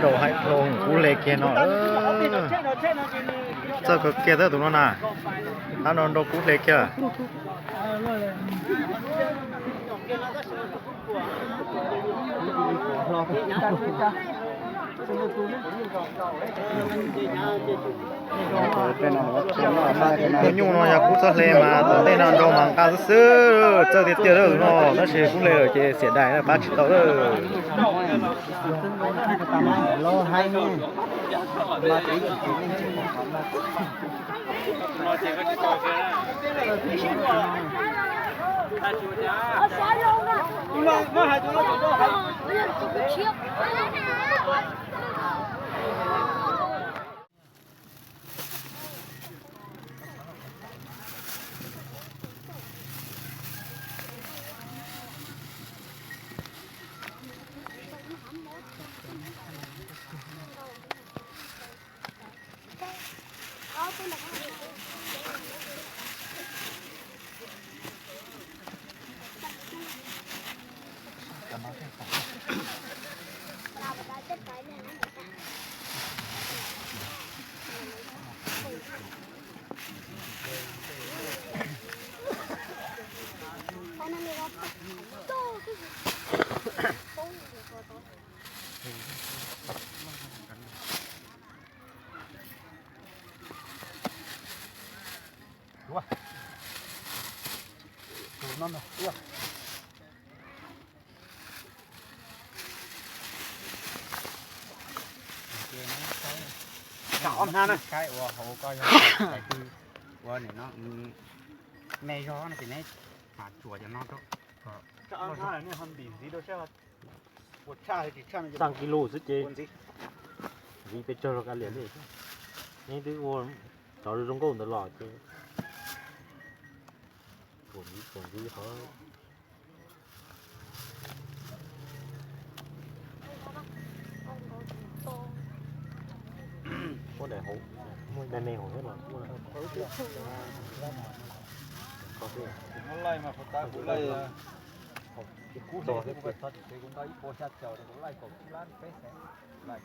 Rau haib dhau kub hle kiag no. Txawj kawg kiag tab tus no na. Tab no nrau kub hle kiag. Tus nyuj no yog kub txawj hle mas tom ntej no nrau mas nqa xwb xwb, txawj tiag tiag lawm no, tab sis kub hle lawm ces xiam dais pab tsis tau lawm. Saib ua hauv koj yog ua nim no me zog no ces neb tsuas cov no rau. Xaa kis lus xwb ces ntxiv pes tsawg los kav liam li. Neb twb ua cov zoo nkauj ntawd los ces tsuas ntxiv tsuas ntxiv qhov. Ua daim hauv, me me hauv thiab los. Kuv laij mas kuv tab kuv laij, kuv tsis tau kuv tau ib puas xya caum, kuv laij kaum tsib lab peb xees.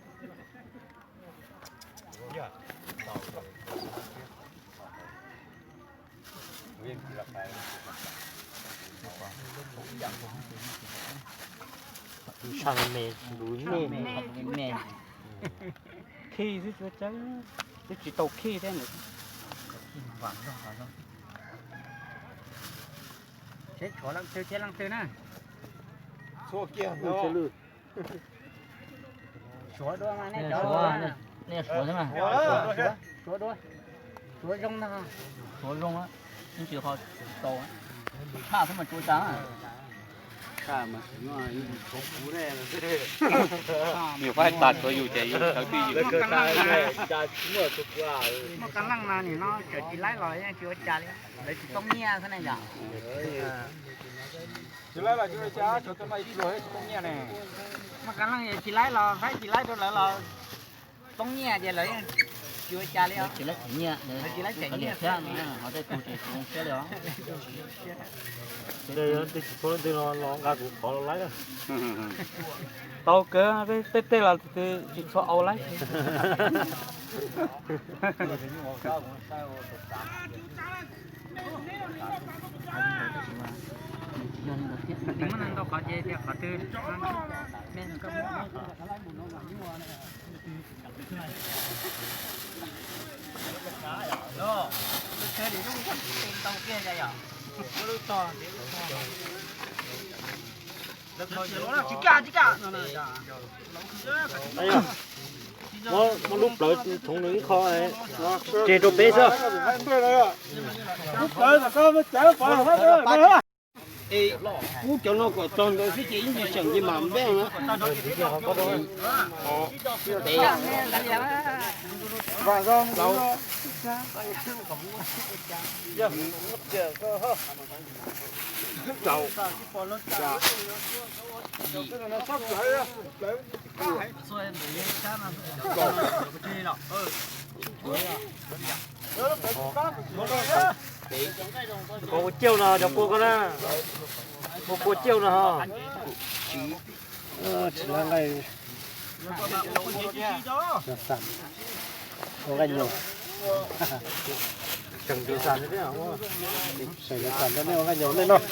Ntshai me me, lus me me, khij xwb, twb tsis tau khij thiab. Tshuav leej twg thiab leej twg na. Suav dua mas nej cov, nej suav thiab mas. Suav dua, suav zoo ntag. Suav zoo, yeej tsis ho tau, tshaj xwb mas tsuav tsav. Nyuam qhuav tas tsuav yus ces yus sawv twj ywm. Muaj qee leej na nim no tseem tsis laib los yeej tsis ua cas li, lawv tsis poob nyiaj xwb ne yom. Tsis laib los tsis ua cas, tsuav tus no tsis poob nyiaj ne. Muaj qee leej tsis laib los faib tsis laib rau lawv los poob nyiaj ces lawv yeej tsis ua cas li os. Tsis laib tseem nyiaj, tsis laib tseem nyiaj thiab, ho tej tus tseem tsis zoo siab li os. Tej tsis poob leej twg no los nqa kuv qhov los laib. Tau kawg, tej tej los tsis txhob au laib. Muab ntau qhov ces qhov twg. Muab lub plawv thoov nws ib qho, tseg rau peb xwb. Kub cov no kom txog ntawd xwb ces ib ntsis seem ces mam npej na. Koj ua ciauj no cov kua koj na, ua kua ciauj no ho. Tsis lab nqaij, Ua nqaij nyoos. Seem yog tas nej ua nqaij nyoos nej noj.